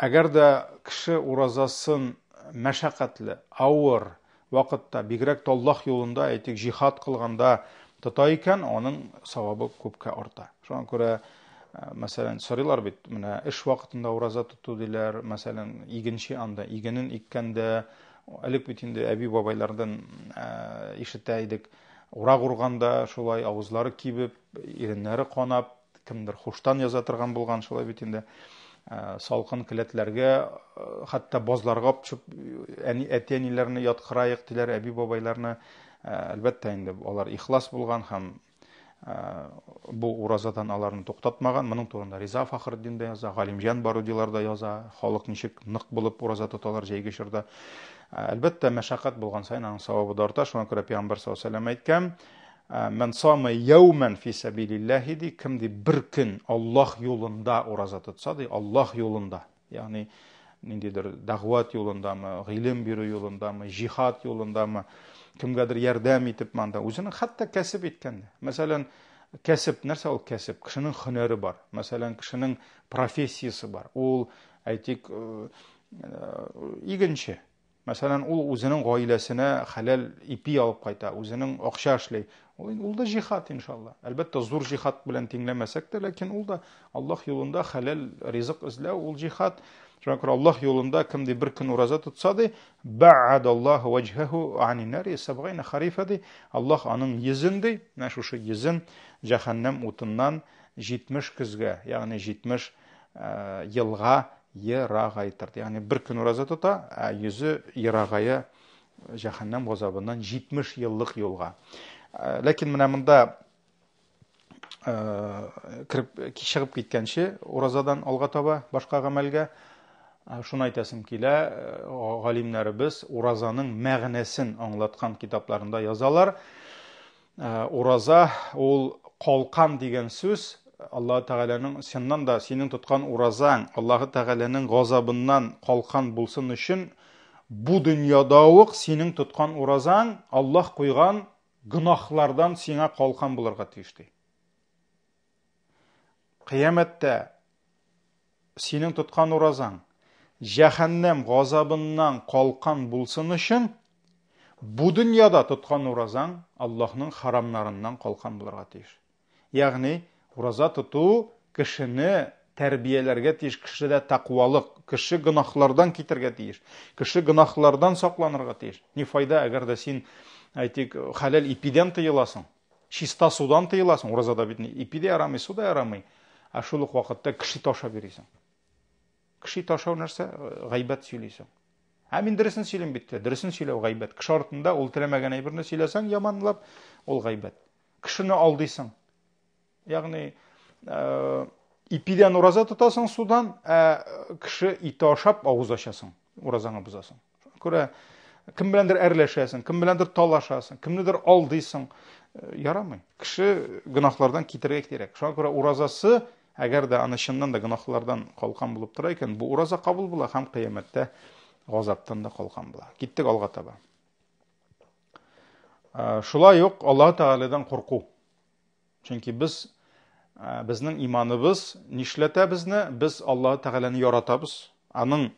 Әгәр дә кеше уразасын мәшәкатьле, авыр вакытта, бигрәк тә Аллаһ юлында, әйтик, җихад кылганда тота икән, аның савабы күпкә арта. Шуңа күрә, мәсәлән, сорыйлар бит, менә эш вакытында ураза тоту диләр, мәсәлән, игенче анда игенен иккәндә, элек бит инде әби-бабайлардан ишетә идек, урак урганда шулай авызлары кибеп, иреннәре канап, кемдер хуштан яза торган булган, шулай бит инде. Э, салкын келәтләргә, э, хәтта базларга алып төшеп, әни, әти-әниләрне яткыраек диләр, әби-бабайларны. Э, әлбәттә инде алар ихлас булган һәм бу уразадан аларны туктатмаган. Моның турында Риза Фахретдин дә яза, Галимҗан Барудилар да яза. Халык ничек нык булып ураза тоталар җәйге чорда. Әлбәттә, мәшәкать булган саен аның савабы да арта. Шуңа күрә Пәйгамбәр саллаллаһу алейһи ва сәлләм әйткән, Мән сама яумән фи сәбилилләһи ди, кем ди бер көн Аллаһ юлында ураза тотса ди, Аллаһ юлында, ягъни ниндидер дәгъват юлындамы, гыйлем бирү юлындамы, җихад юлындамы, кемгәдер ярдәм итеп манда, үзенең хәтта кәсеп иткәндә. Мәсәлән, кәсеп, нәрсә ул кәсеп? Кешенең һөнәре бар. Мәсәлән, кешенең профессиясе бар. Ул, әйтик, игенче. Мәсәлән, ул үзенең гаиләсенә хәләл ипи алып кайта, үзенең акча эшли. Ул, ул да җихад, иншалла. Әлбәттә, зур җихад белән тиңләмәсәк тә, ләкин ул да Аллаһ юлында хәләл ризык эзләү, ул җихад. Шуңа күрә Аллаһ юлында кем ди бер көн ураза тотса ди, ба'адаллаһу ваҗһаһу анин нари сабгайна харифа ди, Аллаһ аның йөзен ди, менә шушы йөзен җәһәннәм утыннан 70 көзгә, ягъни 70 елга ерагайтыр. Ягъни бер көн ураза тота, ә йөзе ерагая җәһәннәм газабыннан 70 еллык юлга. Ләкин менә монда кереп чыгып киткәнче уразадан алга таба башка гамәлгә шуны әйтәсем килә, галимнәребез уразаның мәгънәсен аңлаткан китапларында язалар. Ураза ул калкан дигән сүз, Аллаһ Тәгаләнең чыннан да синең тоткан уразаң Аллаһ Тәгаләнең газабыннан калкан булсын өчен бу дөньяда ук синең тоткан уразаң Аллаһ куйган гөнаһлардан сиңа калкан булырга тиеш ди. Кыямәттә синең тоткан уразаң җәһәннәм газабыннан калкан булсын өчен бу дөньяда тоткан уразаң Аллаһның харамнарыннан калкан булырга тиеш. Ягъни ураза тоту кешене тәрбияләргә тиеш, кешедә тәкъвалык, кеше гөнаһлардан китергә тиеш, кеше гөнаһлардан сакланырга тиеш. Ни файда, әгәр дә син, әйтик, хәләл ипидән тыеласың, чиста судан тыеласың, уразада бит ипи дә ярамый, су да ярамый, ә шул ук вакытта кеше ташап йөрисең. Кеше ташау нәрсә? Гайбәт сөйлисең. Ә мин дөресен сөйлим бит. Дөресен сөйләү гайбәт. Кеше артында ул теләмәгән әйберне сөйләсәң, яманлап, ул гайбәт. Кешене алдыйсың. Ягъни, ипидән ураза тотасың судан, ә кеше ите ашап авыз ачасың, уразаңны бозасың. Күрә, кем беләндер әрләшәсең, кем беләндер талашасың, кемнедер алдыйсың. Ярамый. Кеше гөнаһлардан китергә кирәк. Шуңа күрә уразасы, әгәр дә аны чыннан да гөнаһлардан калкан булып тора икән, бу ураза кабул була һәм кыямәттә газаптан да калкан була. Киттек алга таба. Шулай ук Аллаһ Тәгаләдән курку. Чөнки без безнең иманыбыз нишләтә безне? Без Аллаһ Тәгаләне яратабыз. Аның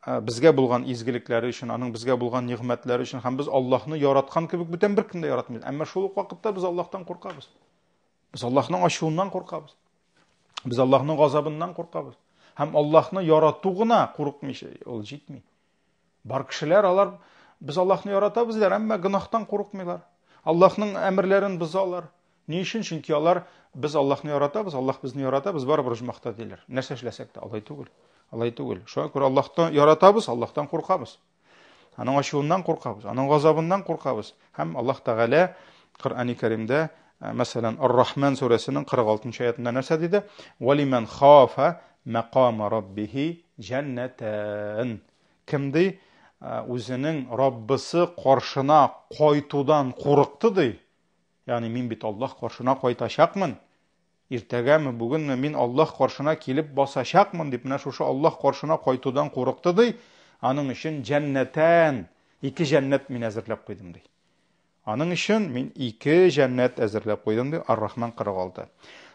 безгә булган изгелекләре өчен, аның безгә булган нигъмәтләре өчен һәм без Аллаһны яраткан кебек бүтән беркем дә яратмый. Әмма шул ук вакытта без Аллаһтан куркабыз. Без Аллаһның ачуыннан куркабыз. Без Аллаһның газабыннан куркабыз. Һәм Аллаһны ярату гына курыкмыйча ул җитми. Бар кешеләр алар без Аллаһны яратабыз диләр, әмма гөнаһтан курыкмыйлар. Аллаһның әмерләрен бозалар. Ни өчен? Чөнки алар без Аллаһны яратабыз, Аллаһ безне ярата, без барыбер оҗмахта диләр. Нәрсә эшләсәк тә, алай түгел. Алай түгел. Шуңа күрә Аллаһны яратабыз, Аллаһтан куркабыз. Аның ачуыннан куркабыз, аның газабыннан куркабыз. Һәм Аллаһ Тәгалә Коръәни Кәримдә, мәсәлән, Ар-Рахман сүрәсенең 46 аятында нәрсә диде? Валиман хафа мәкама раббихи җәннәтән. Кем ди, үзенең Раббысы каршына кайтудан курыкты ди. Ягъни мин бит Аллаһ каршына кайтачакмын. Иртәгәме, бүгенме мин Аллаһ каршына килеп басачакмын дип, менә шушы Аллаһ каршына кайтудан курыкты ди. Аның өчен җәннәтән, ике җәннәт мин әзерләп куйдым ди. Аның өчен мин ике җәннәт әзерләп куйдым, ди Ар-Рахман 46.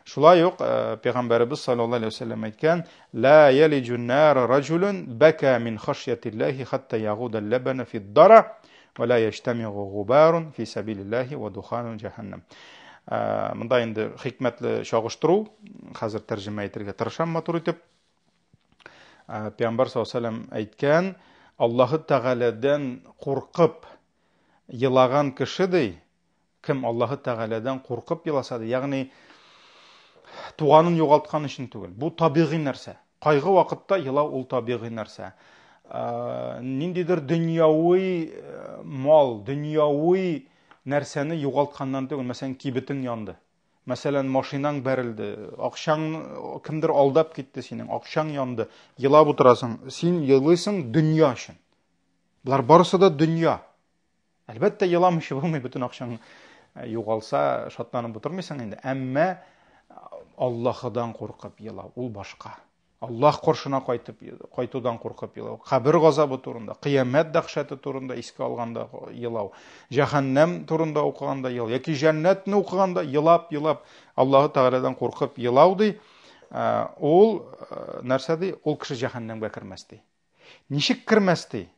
Шулай ук Пәйгамбәребез саллаллаһу алейһи ва сәлләм әйткән: "Ла ялиҗун нар раҗулун бака мин хашьятиллаһи хатта ягуда лабана фид дара ва ла яҗтамигу губарун фи сабилиллаһи ва духану җәһәннәм." Монда инде хикмәтле чагыштыру, хәзер тәрҗемә итәргә тырышам матур итеп. Пәйгамбәр саллаллаһу алейһи ва сәлләм әйткән: Аллаһы Тәгаләдән куркып Елаган кеше, ди, кем Аллаһы Тәгаләдән куркып еласа, ди, ягъни туганын югалткан өчен түгел. Бу табигый нәрсә. Кайгы вакытта елау ул табигый нәрсә. Ниндидер дөньяви мал, дөньяви нәрсәне югалтканнан түгел. Мәсәлән, кибетең янды. Мәсәлән, машинаң бәрелде, акчаң кемдер алдап китте синең, акчаң янды. Елап утырасың. Син елыйсың дөнья өчен. Болар барысы да дөнья. Әлбәттә, еламыйча булмый, бөтен акчаң югалса, шатланып утырмыйсың инде. Әмма Аллаһыдан куркып елау, ул башка. Аллаһ каршына кайтып, кайтудан куркып елау, кабер газабы турында, кыямәт дәһшәте турында искә алганда елау, җәһәннәм турында укыганда елау, яки җәннәтне укыганда елап-елап Аллаһы Тәгаләдән куркып елау ди, ул нәрсә ди? Ул кеше җәһәннәмгә кермәс ди. Ничек кермәс ди?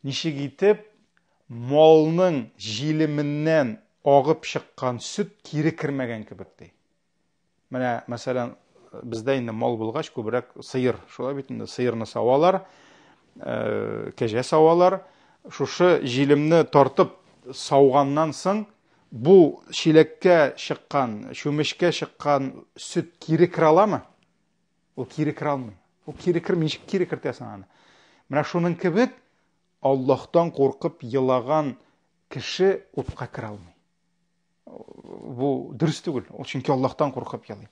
Ничек итеп малның җилеменнән агып чыккан сөт кире кермәгән кебек ди. Менә, мәсәлән, бездә инде мал булгач, күбрәк сыер. Шулай бит инде, сыерны савалар, э, кәҗә савалар. Шушы җилемне тартып сауганнан соң, бу чиләккә чыккан, чүмечкә чыккан сөт кире керә аламы? Ул кире керә алмый. Ул кире керми, ничек кире кертәсең аны? Менә шуның кебек Аллаһтан куркып елаган кеше утка керә алмый. Бу дөрес түгел. Ул чөнки Аллаһтан куркып елый.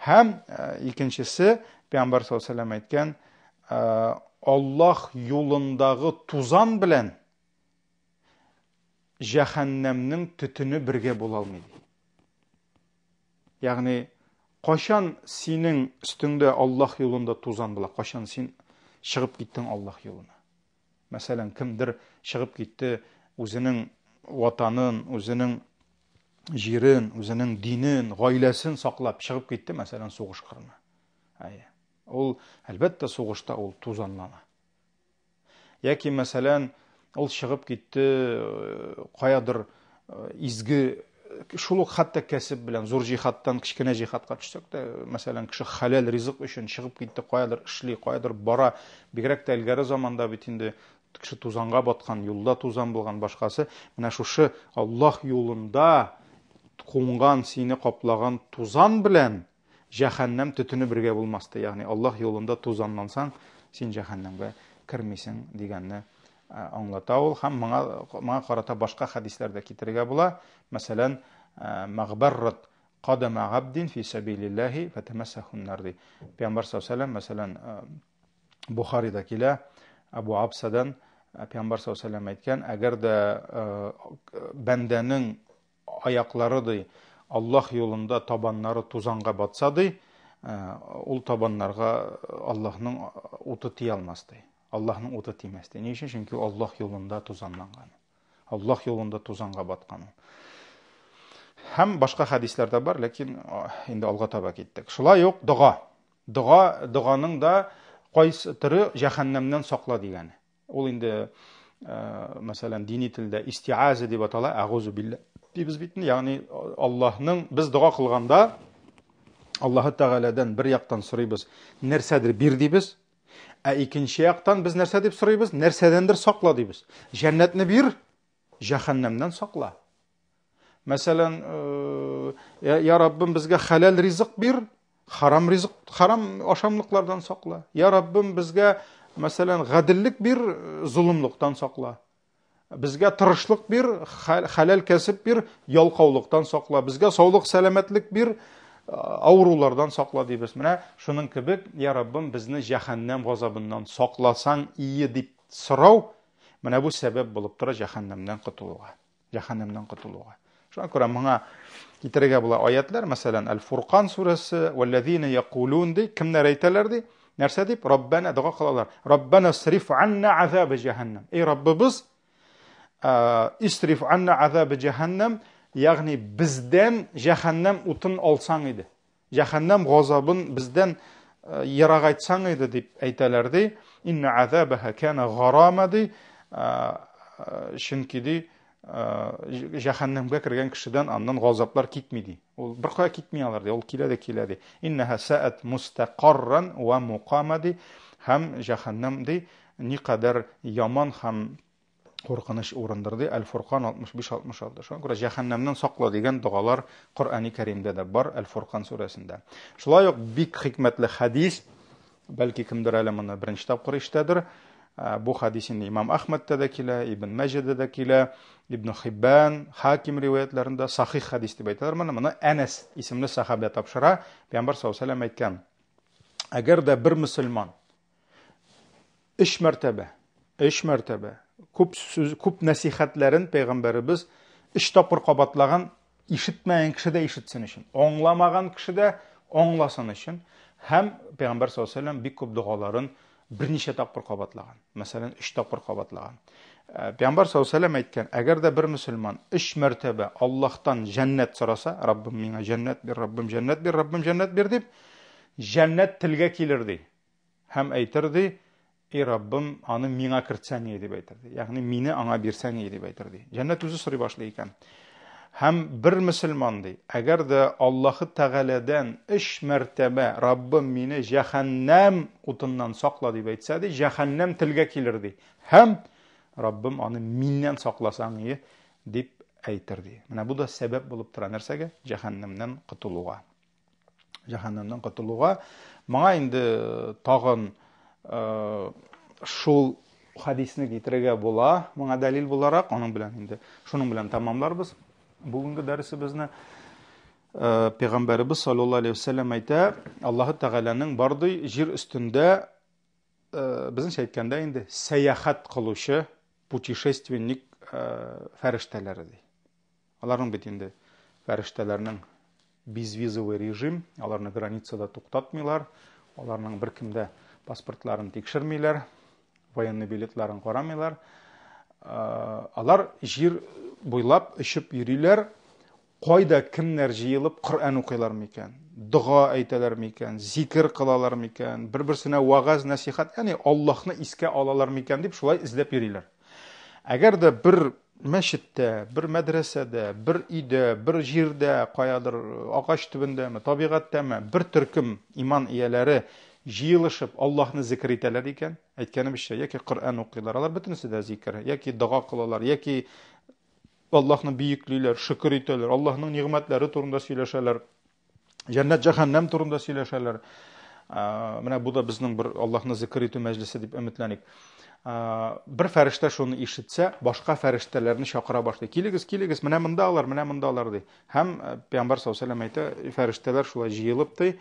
Һәм э, икенчесе, Пәйгамбәр саллаллаһу алейһи вәсәлләм әйткән, э, Аллаһ юлындагы тузан белән җәһәннәмнең төтене бергә була алмый. Ягъни, кайчан синең өстеңдә Аллаһ юлында тузан була, кайчан син чыгып киттең Аллаһ юлына. Мәсәлән, кемдер чыгып китте, үзенең ватанын, үзенең җирен, үзенең динен, гаиләсен саклап чыгып китте, мәсәлән, сугыш кырына. Әйе. Ул, әлбәттә, сугышта ул тузанлана. Яки, мәсәлән, ул чыгып китте, э, каядыр э, изге шул ук хәтта кәсеп белән зур җихадтан кечкенә җихадка төшсәк тә, мәсәлән, кеше хәләл ризык өчен чыгып китте, каядыр эшли, каядыр бара. Бигрәк тә элгәре заманда бит инде кеше тузанга баткан, юлда тузан булган, башкасы. Менә шушы Аллаһ юлында кунган, сине каплаган тузан белән җәһәннәм төтене бергә булмас ди. Ягъни Аллаһ юлында тузанлансаң, син җәһәннәмгә кермисең дигәнне аңлата ул. Һәм моңа моңа карата башка хәдисләр дә китерергә була. Мәсәлән, мәгъбәррат кадама габдин фи сәбилиллаһи фатамассахун нар ди. Пәйгамбәр саллаллаһу алейһи вәсәлләм, мәсәлән, Бухарида килә, Абу Абсадан Пәйгамбәр саллаллаһу алейһи вәсәлләм әйткән, әгәр дә бәндәнең аяклары ди, Аллаһ юлында табаннары тузанга батса ди, ул табаннарга Аллаһның уты тия алмас ди. Аллаһның уты тимәс ди. Ни өчен? Чөнки Аллаһ юлында тузанланган. Аллаһ юлында тузанга баткан. Һәм башка хәдисләр дә бар, ләкин инде алга таба киттек. Шулай ук дога. Дога, доганың да кайсы төре җәһәннәмнән сакла дигәне. Ул инде, мәсәлән, дини телдә истиаза дип атала, әгузу билла дибез бит, ягъни Аллаһның без дога кылганда Аллаһы Тәгаләдән бер яктан сорыйбыз, нәрсәдер бир дибез, ә икенче яктан без нәрсә дип сорыйбыз? Нәрсәдәндер сакла дибез. Җәннәтне бир, җәһәннәмнән сакла. Мәсәлән, э, я Раббым, безгә хәләл ризык бир, харам ризык, харам ашамлыклардан сакла. Я Раббым, безгә, мәсәлән, гаделлек бир, золымлыктан сакла. Безгә тырышлык бир, хәләл кәсеп бир, ялкаулыктан сакла. Безгә саулык, сәламәтлек бир, авырулардан сакла дибез. Менә шуның кебек, я Раббым, безне җәһәннәм газабыннан сакласаң ие дип сорау, менә бу сәбәп булып тора җәһәннәмнән котылуга. Җәһәннәмнән котылуга. Шуңа күрә моңа китерергә була аятлар, мәсәлән, Әл-Фуркан сүрәсе, вәлләзина якулун ди, кемнәр әйтәләр ди? Нәрсә дип? Раббана дога кылалар. Раббана сриф анна азаба җәһәннәм. Эй Раббыбыз, исриф анна азаба җәһәннәм, ягъни бездән җәһәннәм утын алсаң иде. Җәһәннәм газабын бездән э, ерагайтсаң иде дип әйтәләр ди. Инна азабаха кана гарама ди. Э, э, чөнки ди җәһәннәмгә кергән кешедән аннан газаплар китми ди. Ул бер кая китми алар ди. Ул килә дә килә ди. Иннаха саат мустақарран ва мукама ди. Һәм җәһәннәм ди никадәр яман һәм куркыныч урындыр ди Әл-Фуркан 65-66. Шуңа күрә җәһәннәмнән сакла дигән догалар Коръәни Кәримдә дә бар, Әл-Фуркан сүрәсендә. Шулай ук бик хикмәтле хәдис, бәлки кемдер әле моны беренче тапкыр ишетәдер. Э, бу хәдис инде Имам Әхмәдтә дә килә, Ибн Мәҗәдә дә килә, Ибн Хиббан, Хаким риваятләрендә сахих хәдис дип әйтәләр моны. Моны Әнәс исемле сахабә тапшыра. Пәйгамбәр саллаллаһу алейһи ва сәлләм әйткән: Әгәр дә бер мөселман Өч мәртәбә, өч мәртәбә күп сүз, күп нәсихәтләрен пәйгамбәребез өч тапкыр кабатлаган, ишетмәгән кеше дә ишетсен өчен, аңламаган кеше дә аңласын өчен. Һәм пәйгамбәр саллаллаһу алейһи ва сәлләм бик күп догаларын берничә тапкыр кабатлаган. Мәсәлән, өч тапкыр кабатлаган. Э, пәйгамбәр саллаллаһу алейһи ва сәлләм әйткән, әгәр дә бер мөселман өч мәртәбә Аллаһтан җәннәт сораса, Раббым миңа җәннәт бир, Раббым җәннәт бир, Раббым җәннәт бир дип, җәннәт телгә килер ди. Һәм әйтер ди, И Раббым, аны миңа кертсәң иде, дип әйтер, ди. Ягъни мине аңа бирсәң иде, дип әйтер, ди. Җәннәт үзе сорый башлый икән. Һәм бер мөселман, ди, әгәр дә Аллаһы Тәгаләдән өч мәртәбә Раббым мине җәһәннәм утыннан сакла дип әйтсә, ди, җәһәннәм телгә килер, ди. Һәм Раббым аны миннән сакласаң ие, дип әйтер, ди. Менә бу да сәбәп булып тора нәрсәгә? Җәһәннәмнән котылуга. Җәһәннәмнән котылуга. Моңа инде тагын шул хадисне китерергә була, моңа дәлил буларак, аның белән инде шуның белән тәмамларбыз бүгенге дәресебезне. Пәйгамбәребез саллаллаһу алейһи вәсәлләм әйтә, Аллаһы Тәгаләнең бар ди җир өстендә безнеңчә әйткәндә инде сәяхәт кылучы путешественник фәрештәләре ди. Аларның бит инде фәрештәләрнең безвизовый режим, аларны границада туктатмыйлар, аларның беркемдә паспортларын тикшермиләр, военный билетларын карамыйлар. Алар җир буйлап очып йөриләр, кайда кемнәр җыелып Коръән укыйлар микән, дога әйтәләр микән, зикер кылалар микән, бер-берсенә вәгазь, нәсихәт, ягъни Аллаһны искә алалар микән дип шулай эзләп йөриләр. Әгәр дә бер мәчеттә, бер мәдрәсәдә, бер өйдә, бер җирдә, каядыр агач төбендәме, табигатьтәме, бер төркем иман ияләре җыелышып Аллаһны зикер итәләр икән, әйткәнебезчә, яки Коръән укыйлар, алар бөтенесе дә зикер, яки дога кылалар, яки Аллаһны бөеклиләр, шөкер итәләр, Аллаһның нигъмәтләре турында сөйләшәләр. Җәннәт җәһәннәм турында сөйләшәләр. Менә бу да безнең бер Аллаһны зикер итү мәҗлесе дип өметләник. Бер фәрештә шуны ишетсә, башка фәрештәләрне чакыра башлый. Килегез, килегез, менә монда алар, менә монда алар ди. Һәм Пәйгамбәр саллаллаһу алейһи вәсәлләм әйтә, фәрештәләр шулай җыелып ди,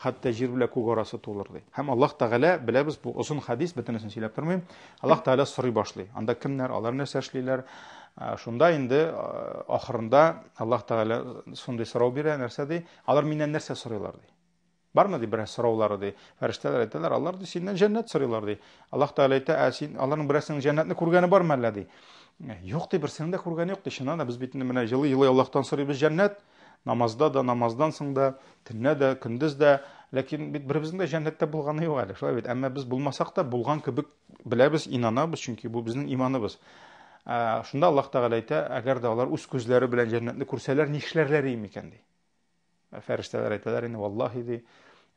хәтта җир белән күк арасы тулыр ди. Һәм Аллаһ Тәгалә, беләбез, бу озын хадис, бөтенесен сөйләп тормыйм. Аллаһ Тәгалә сорый башлый. Анда кемнәр, алар нәрсә эшлиләр? Шунда инде ахырында Аллаһ Тәгалә шундый сорау бирә, нәрсә ди? Алар миннән нәрсә сорыйлар ди. Бармы ди берәр сораулары ди. Фәрештәләр әйтәләр, алар ди синнән җәннәт сорыйлар ди. Аллаһ Тәгалә әйтә, ә син аларның берәрсенең җәннәтне күргәне бармы әллә ди. Юк ди, берсенең дә күргәне юк ди. Чыннан да без бит инде менә җылый-җылый Аллаһтан сорыйбыз җәннәт. Намазда да, намаздан соң да, төнлә дә, көндез дә. Ләкин бит беребезнең дә җәннәттә булганы юк әле, шулай бит. Әмма без булмасак та, булган кебек беләбез, инанабыз, чөнки бу безнең иманыбыз. Шунда Аллаһ Тәгалә әйтә, әгәр дә алар үз күзләре белән җәннәтне күрсәләр, нишләрләр иде микән ди. Фәрештәләр әйтәләр инде, валлаһи ди,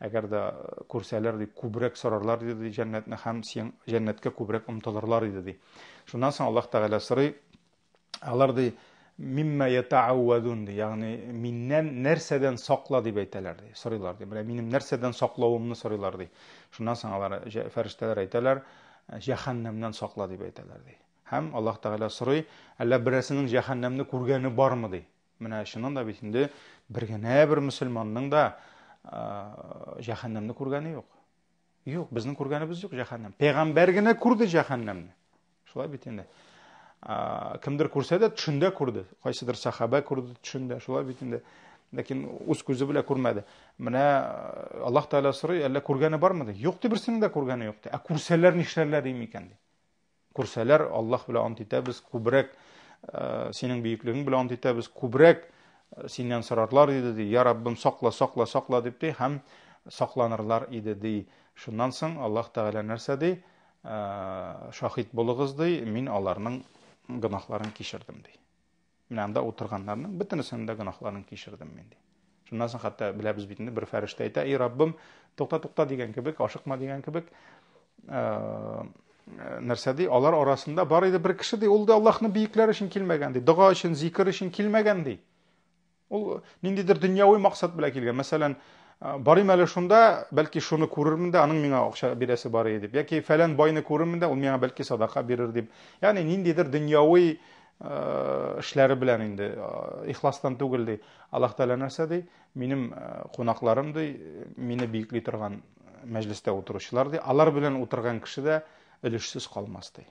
әгәр дә күрсәләр ди, күбрәк сорарлар иде ди җәннәтне һәм син җәннәткә күбрәк омтылырлар иде ди. Шуннан соң Аллаһ Тәгалә сорый, Алар ди, мимма ятааввадун ди, ягъни миннән нәрсәдән сакла дип әйтәләр ди, сорыйлар ди. Менә минем нәрсәдән саклавымны сорыйлар ди. Шуннан соң алар фәрештәләр әйтәләр, җәһәннәмнән сакла дип әйтәләр ди. Һәм Аллаһ Тәгалә сорый, әллә берәрсенең җәһәннәмне күргәне бармы ди. Менә чыннан да бит инде бер генә бер мөселманның да җәһәннәмне күргәне юк. Юк, безнең күргәнебез юк җәһәннәм. Пәйгамбәр генә күрде җәһәннәмне. Шулай бит инде. Кемдер күрсә дә төшендә күрде. Кайсыдыр сахаба күрде төшендә. Шулай бит инде. Ләкин үз күзе белән күрмәде. Менә Аллаһ Тәгалә сорый, әллә күргәне бармы ди. Юк ди, берсенең дә күргәне юк ди. Ә күрсәләр нишләрләр микән ди. Күрсәләр, Аллаһ белән ант итәбез, күбрәк синең бөеклегең белән ант итәбез, күбрәк синнән сорарлар иде ди. Я Раббым, сакла, сакла, сакла дип ди һәм сакланырлар иде ди. Шуннан соң Аллаһ Тәгалә нәрсә ди? Шаһит булыгыз ди, мин аларның гөнаһларын кичердем ди. Менә анда утырганнарның бөтенесенең дә гөнаһларын кичердем мин ди. Шуннан соң хәтта беләбез бит инде бер фәрештә әйтә, "Эй Раббым, тукта, тукта" дигән кебек, ашыкма дигән кебек, нәрсә ди, алар арасында бар иде бер кеше ди, ул да Аллаһны бөекләр өчен килмәгән ди, дога өчен, зикер өчен килмәгән ди. Ул ниндидер дөньяви максат белән килгән. Мәсәлән, барыйм әле шунда, бәлки шуны күрермен дә, аның миңа акча бирәсе бар иде дип. Яки фәлән байны күрермен дә, ул миңа бәлки садака бирер дип. Ягъни ниндидер дөньяви эшләре белән инде ихластан түгел ди. Аллаһ Тәгалә нәрсә ди? Минем кунакларым ди, мине биекли торган мәҗлестә утыручылар ди. Алар белән утырган кеше дә өлешсез калмас ди.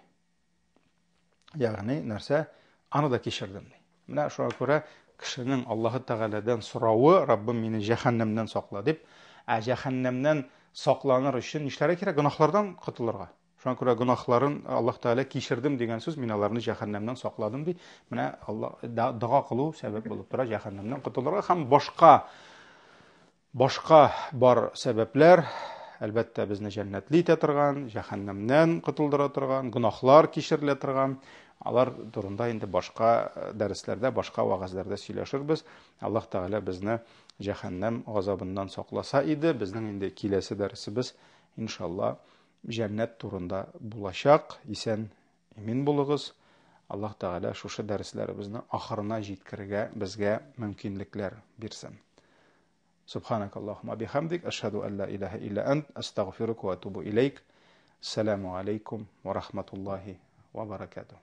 Ягъни нәрсә? Аны да кичердем ди. Менә шуңа күрә кешенең Аллаһы Тәгаләдән соравы, Раббым мине җәһәннәмнән сакла дип, ә җәһәннәмнән сакланыр өчен нишләргә кирәк? Гөнаһлардан котылырга. Шуңа күрә гөнаһларын Аллаһ Тәгалә кичердем дигән сүз, мин аларны җәһәннәмнән сакладым ди. Менә Аллаһ дога кылу сәбәп булып тора җәһәннәмнән котылырга һәм башка башка бар сәбәпләр. әлбәттә, безне җәннәтле итә торган, җәһәннәмнән котылдыра торган, гөнаһлар кичерелә торган. Алар турында инде башка дәресләрдә, башка вәгазьләрдә сөйләшербез. Аллаһ Тәгалә безне җәһәннәм газабыннан сакласа иде. Безнең инде киләсе дәресебез, иншалла, җәннәт турында булачак. Исән имин булыгыз. Аллаһ Тәгалә шушы дәресләребезне ахырына җиткерергә безгә мөмкинлекләр бирсен. Субханак Аллаһума бихамдик, ашһаду ан ла илаһа илля ант, астагфирука ва атубу илейк. Ассаламу алейкум ва рахматуллахи ва баракатух.